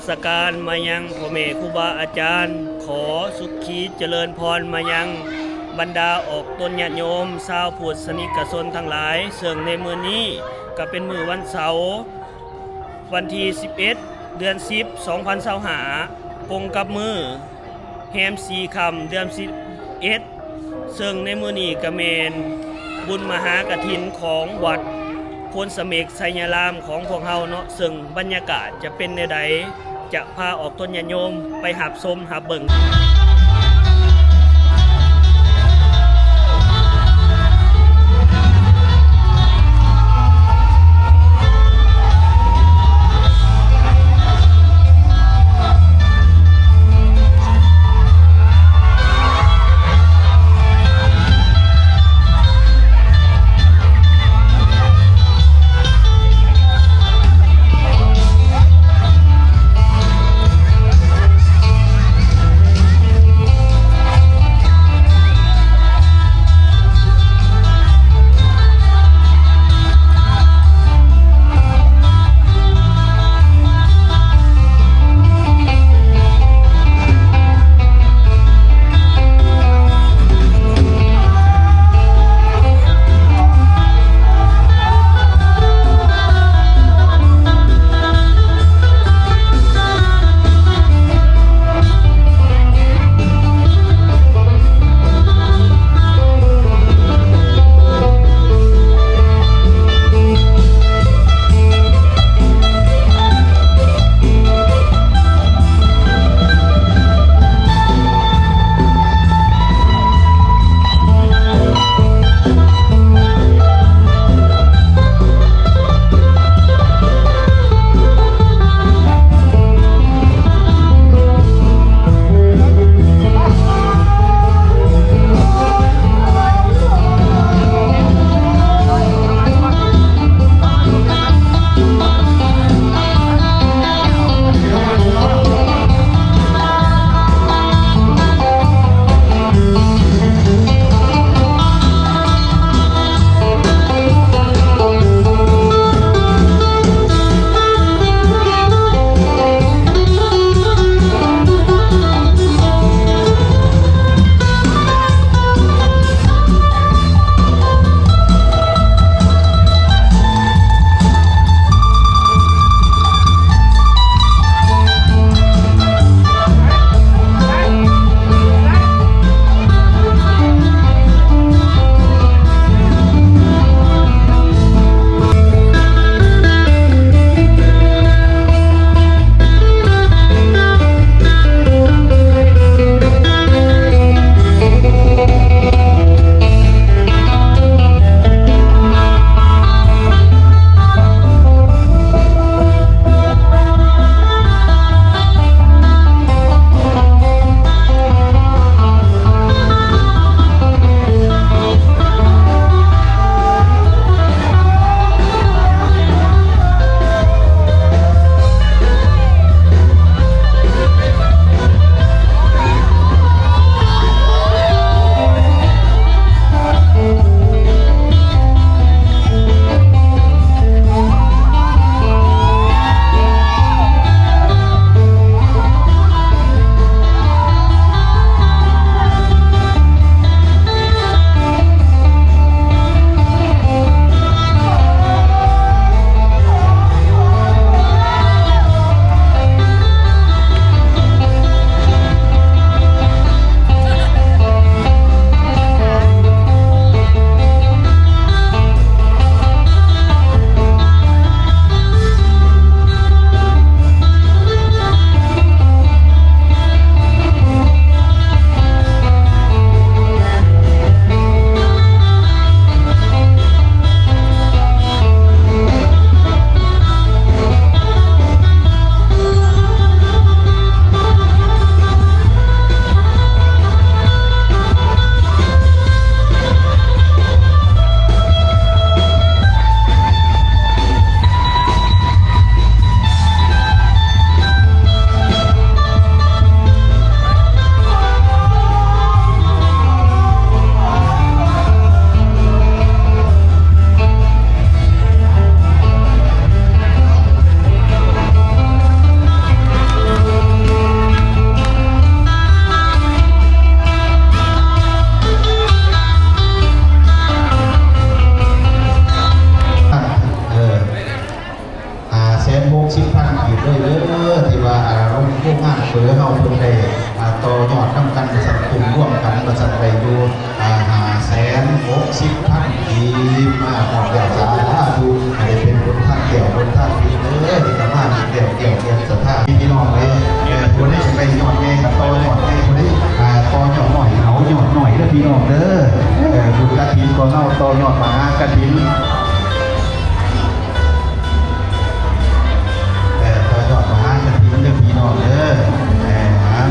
ສະການມາຍັງພໍ່ແມ່ຄູບາອາຈານ, ຂໍສຸຂີຈະເລີນພອນມາຍັງບັນດາອອກຕົນຍາດໂຍມຊາວພຸດສະນິກກະຊົນທັງຫຼາຍ, ເຊິ່ງໃນມື້ນີ້ກໍເປັນມື້ວັນເສົາ ວັນທີສິບເອັດ ເດືອນສິບ ສອງພັນຊາວຫ້າ ກົງກັບມື້ແຮມສີ່ຄ່ຳ ເດືອນສິບເອັດ ເຊິ່ງໃນມື້ນີ້ກະແມ່ນບຸນມະຫາກະຖິນຂອງວັດໂພນສະເໝກໄຊຍະລາມຂອງພວກເຮົາເນາະ, ເຊິ່ງບັນຍາກາດຈະເປັນແນວໃດ ຈະພາອອກຕົນຍາດໂຍມໄປຮັບຊົມຮັບເບິ່ງ. ເລີຍເດີ ທີ່ວ່າ ອ່າ ໂຮງງານເຝີເຮົາເພິ່ນໄດ້ ອ່າ ຕໍ່ຍອດນຳກັນ ວ່າຊັ້ນ ກຸ່ມລວມກັນ ວ່າຊັ້ນ ໄດ້ຢູ່ ອ່າ ຫ້າແສນຫົກສິບພັນກີບ ມາຮອດແລ້ວ ສາທຸ ໃຫ້ໄດ້ເປັນບຸນທານແກ້ວບຸນທານທິບເດີ ທີ່ຈະມາອີກແລ້ວ ແກ້ວແກ່ນສັດທາ ພີ່ນ້ອງເອີຍ ເອີ ຜູ້ໃດຢາກໄດ້ຍອດໃຫຍ່ກໍຕໍ່ຍອດໃຫຍ່ ຜູ້ໃດ ອ່າ ຕໍ່ຍອດນ້ອຍ ເອົາຍອດນ້ອຍເດີ ພີ່ນ້ອງເດີ ເອີ ບຸນກະຖິນຂອງເຮົາ ຕໍ່ຍອດມະຫາກະຖິນ. ເອີ ຕໍ່ຍອດມະຫາກະຖິນເດີພີ່ນ້ອງເດີ ເອີ ຫາ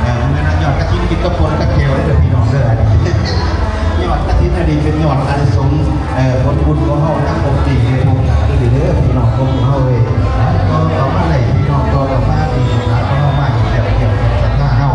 ເອີ ມື້ນັ້ນຍອດກະຖິນກິນກັບປົນກັບແຈ່ວເດີພີ່ນ້ອງເດີ ຍອດກະຖິນອັນນີ້ເປັນຍອດອານິສົງ ເອີ ຜົນບຸນຂອງເຮົານຳອົງນີ້ເດີ ພົບກັນເດີພີ່ນ້ອງຂອງເຮົາເອີຍ ຕໍ່ເຂົ້າມາເລີຍພີ່ນ້ອງ ຕໍ່ເຂົ້າມານີ້ ເອົາເຂົ້າມາອີກແລ້ວ ແກ້ວແກ່ນສັດທາເຮົາ.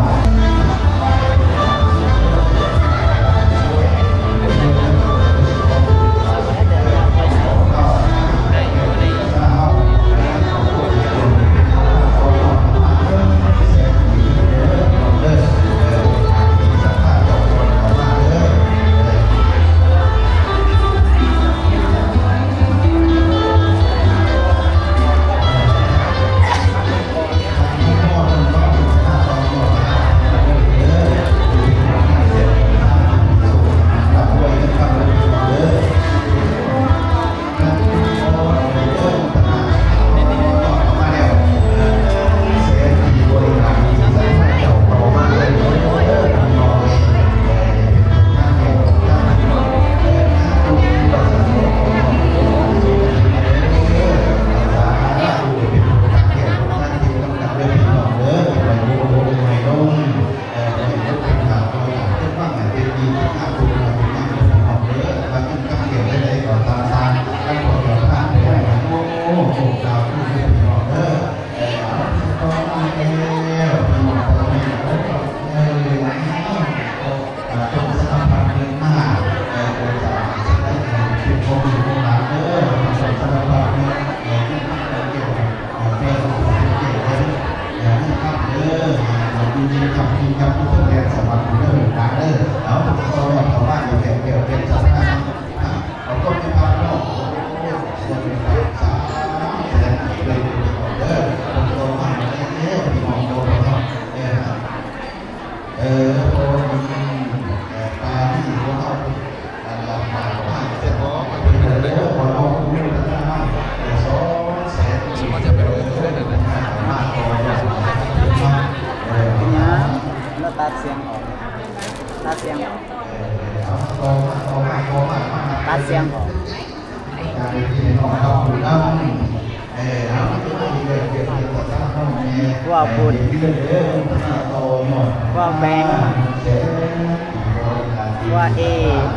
ແລ້ວຕັດສຽງອອກ ຕັດສຽງອອກ ຕັດສຽງອອກ. ພວກພຸ້ນ ພວກແບງ ພວກເອ ໄ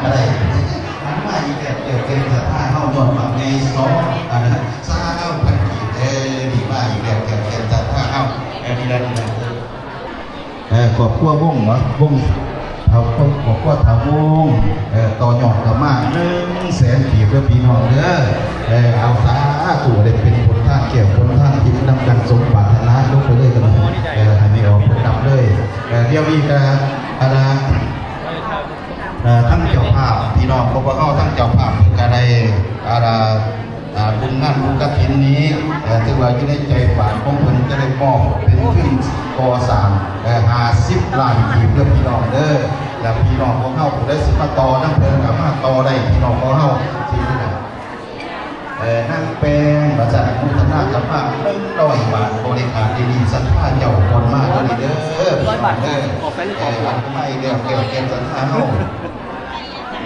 ປ. ເອີ ຄອບຄົວວົງເນາະ ວົງເຖົ້າ ຄອບຄົວທ້າວວົງ ເອີ ຕໍ່ຍອດເຂົ້າມາໜຶ່ງແສນກີບເດີພີ່ນ້ອງເດີ ເອີ ເອົາສາທຸ ໄດ້ເປັນຜົນທານແກ້ວຜົນທານທິບນຳກັນສົມປາດຖະໜາລົງໄປເລີຍກັນ ເອີ ໃຫ້ມີອອກຜົນນຳເລີຍ ເອີ ດຽວນີ້ກະ ອັນນະ ເອີ ທັງເຈົ້າພາບພີ່ນ້ອງຂອງພວກເຮົາ ທັງເຈົ້າພາບເພິ່ນກະໄດ້ ອັນນະ ອ່າ ບຸນງານບຸນກະຖິນນີ້ ເອີ ຖືວ່າຢູ່ໃນໃຈປາກຂອງເພິ່ນຈະໄດ້ມອບເປັນທຶນກໍ່ສ້າງ ເອີ ຫ້າສິບລ້ານກີບເດີພີ່ນ້ອງເດີ ແລະ ພີ່ນ້ອງຂອງເຮົາຜູ້ໃດຊິມາຕໍ່ນຳເພິ່ນກະມາຕໍ່ໄດ້ ພີ່ນ້ອງຂອງເຮົາທີ່ ເອີ ນາງແປ້ງ ວ່າຊັ້ນ ໂມທະນາກັບມາໜຶ່ງຮ້ອຍບາດ ບໍລິການດີໆ ສັດທາເຈົ້າກ່ອນມາເດີ ເດີ ຮ້ອຍບາດ ເດີ ອອກໄປເລີຍ ເອີ ອັນໃໝ່ແລ້ວແກ້ວແກ່ນສັດທາເຮົາ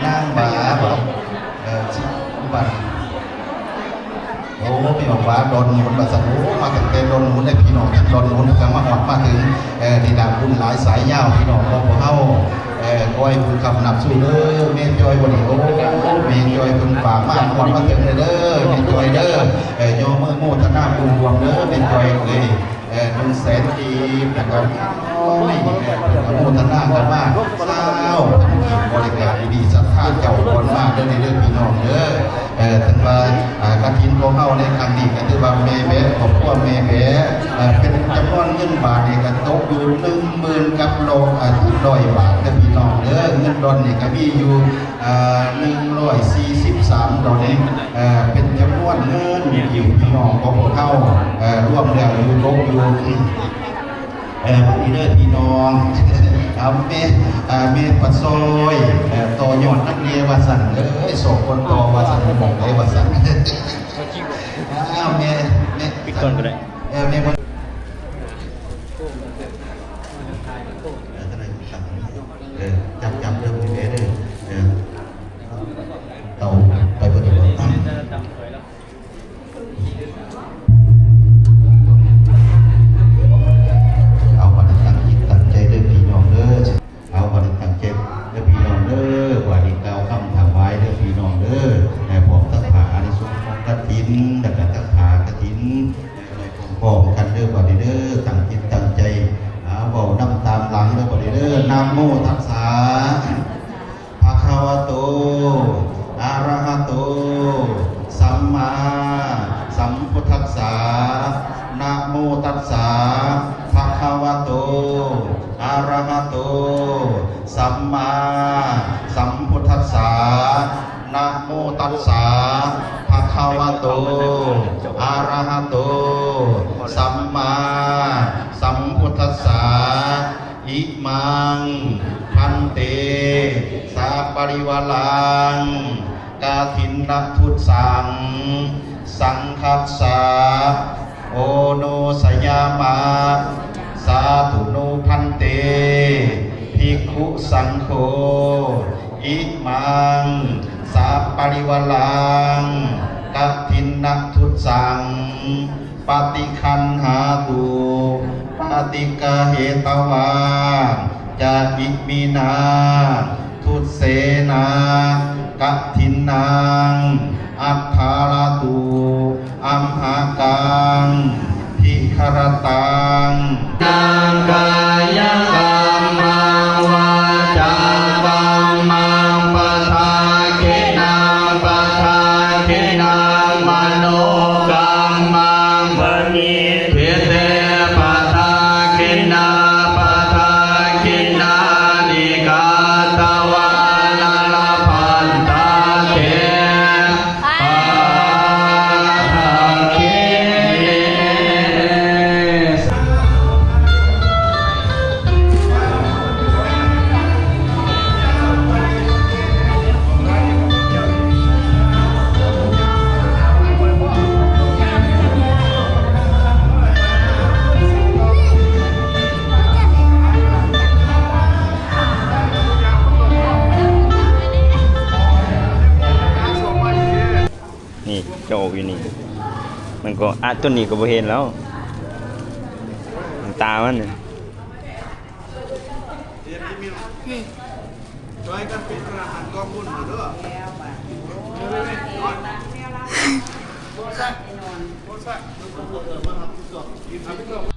ນາງບາ ເອີ ສິບ ບາດ ໂອ້ ພີ່ນ້ອງວ່າດອນມູນວ່າຊັ້ນ ໂອ້ ມາຕັ້ງແຕ່ດອນມູນເດ້ພີ່ນ້ອງ ຈາກດອນມູນກໍມາຮອດມາເຖິງ ເອີ ນີ້ນະ ບຸນຫຼາຍສາຍຍາວພີ່ນ້ອງຂອງພວກເຮົາ ເອີ ຂໍໃຫ້ບຸນຄ້ຳນຳສູ່ເດີ ແມ່ຈ້ອຍບໍ່ນີ້ ໂອ້ ແມ່ຈ້ອຍເພິ່ນຝາກມາຮອດມາເຖິງເດີ ແມ່ຈ້ອຍເດີ ເອີ ຍໍມືໂມທະນາບຸນຮ່ວມເດີ ແມ່ຈ້ອຍເອີຍ. ເອີ ໜຶ່ງແສນກີບ ແລ້ວກໍນ້ອຍ ເອີ ເພິ່ນອະໂມທະນາກັນມາຊາວພັນກີບ ບໍລິການດີໆ ສັດທາເຈົ້າກ່ອນມາເດີ ເດີພີ່ນ້ອງເດີ. ເອີ ຖືວ່າ ອາ ກະຖິນຂອງເຮົາໃນຄັ້ງນີ້ກໍຖືວ່າແມ່ແບະ ຄອບຄົວແມ່ແບະ ເອີ ເປັນຈຳນວນເງິນບາດນີ້ກໍຕົກຢູ່ໜຶ່ງໝື່ນກັບຮ້ອຍ ອາ ຮ້ອຍບາດເດີພີ່ນ້ອງເດີ. ເງິນດອນນີ້ກໍມີຢູ່ ອາ ໜຶ່ງຮ້ອຍສີ່ສິບສາມດອນນີ້ ເອີ ເປັນຈຳນວນເງິນກີບພີ່ນ້ອງຂອງພວກເຮົາ ເອີ ລວມແລ້ວຢູ່ຕົກຢູ່ ເອີ ນີ້ເດີພີ່ນ້ອງ ເອົາແມ່ ເອີ ແມ່ປາຊອຍ ເອີ ຕໍ່ຍອດນຳແດ່ວ່າຊັ້ນ ເອີຍ ສອງຄົນຕໍ່ວ່າຊັ້ນ ໝ່ອງໃດວ່າຊັ້ນ ອ້າວ ແມ່ ແມ່ ປິດກ່ອນກໍໄດ້ ເອີ ແມ່ ເອີ ເອີ ຈັບ ຈັບເດີແມ່ເດີ ເອີ ເອົາໄປເບິດແລ້ວບໍ່? ເອົາ ບັດນີ້ຕັ້ງຈິດຕັ້ງໃຈເດີພີ່ນ້ອງເດີ ເອົາ ບັດນີ້ຕັ້ງໃຈເດີພີ່ນ້ອງເດີ ບາດນີ້ກ່າວຄຳຖວາຍເດີພີ່ນ້ອງເດີ ໃຫ້ພ້ອມທັກຜ້າອານິສົງຂອງກະຖິນ ແລ້ວກໍທັກຜ້າກະຖິນ ພ້ອມກັນເດີ ບາດນີ້ເດີ ຕັ້ງຈິດຕັ້ງໃຈ ເອົາ ເວົ້ານຳຕາມຫຼັງເດີ ບາດນີ້ເດີ ນະໂມຕັດສະ ພະຄະວະໂຕ ອະລະຫະໂຕ ສຳມາສຳພຸດທັດສະ ນະໂມຕັດສະ ພະຄະວະໂຕ ອະລະຫະໂຕ ສຳມາສຳພຸດທັດສະ ນະໂມຕັດສະ ພະຄະວະໂຕ ອະລະຫະໂຕ ສຳມາສຳພຸດທັດສະ ອິມັງ ພັນເຕ ສະປະລິວາລັງ ກະຖິນນະທຸດສັງ ສັງຄັດສະ ໂອໂນສະຍາມະ ສາທຸໂນພັນເຕ ພິກຂຸສັງໂຄ ອິມັງ ສະປະລິວາລັງ ກະຖິນນະທຸດສັງ ປະຕິຄັນຫາຕຸ ປະຕິກະເຫຕະວາ ຈະອິມິນາ ທຸດເສນາ ກະຖິນນັງ ອັດຖາລະຕຸ ອັມຫະກັງ ທິຄະຣະຕັງ ນັງກາຍະກັມມັງ ວາຈາກັມມັງ ປະທັກຂິນັງ ປະທັກຂິນັງ ມະໂນກັມມັງ ປະນິດ ທິເຕ ປະທັກຂິນາ ປະທັກຂິນານິ ກາຕະວານະ ລະພັນຕາເຕ ປະທັກຂິນີ້ຈະອອກຢູ່ນີ້ ມັນກໍ ອະ ຕົວນີ້ກໍບໍ່ເຫັນແລ້ວ ຕາມັນນີ້ ນີ້ ຊ່ວຍກັນເປັນພະລະຫັນກອງບຸນເດີ. ບໍ່ໃຊ່ ບໍ່ໃຊ່ ເອີ ມາຮັບຜິດຊອບ ຮັບຜິດຊອບ.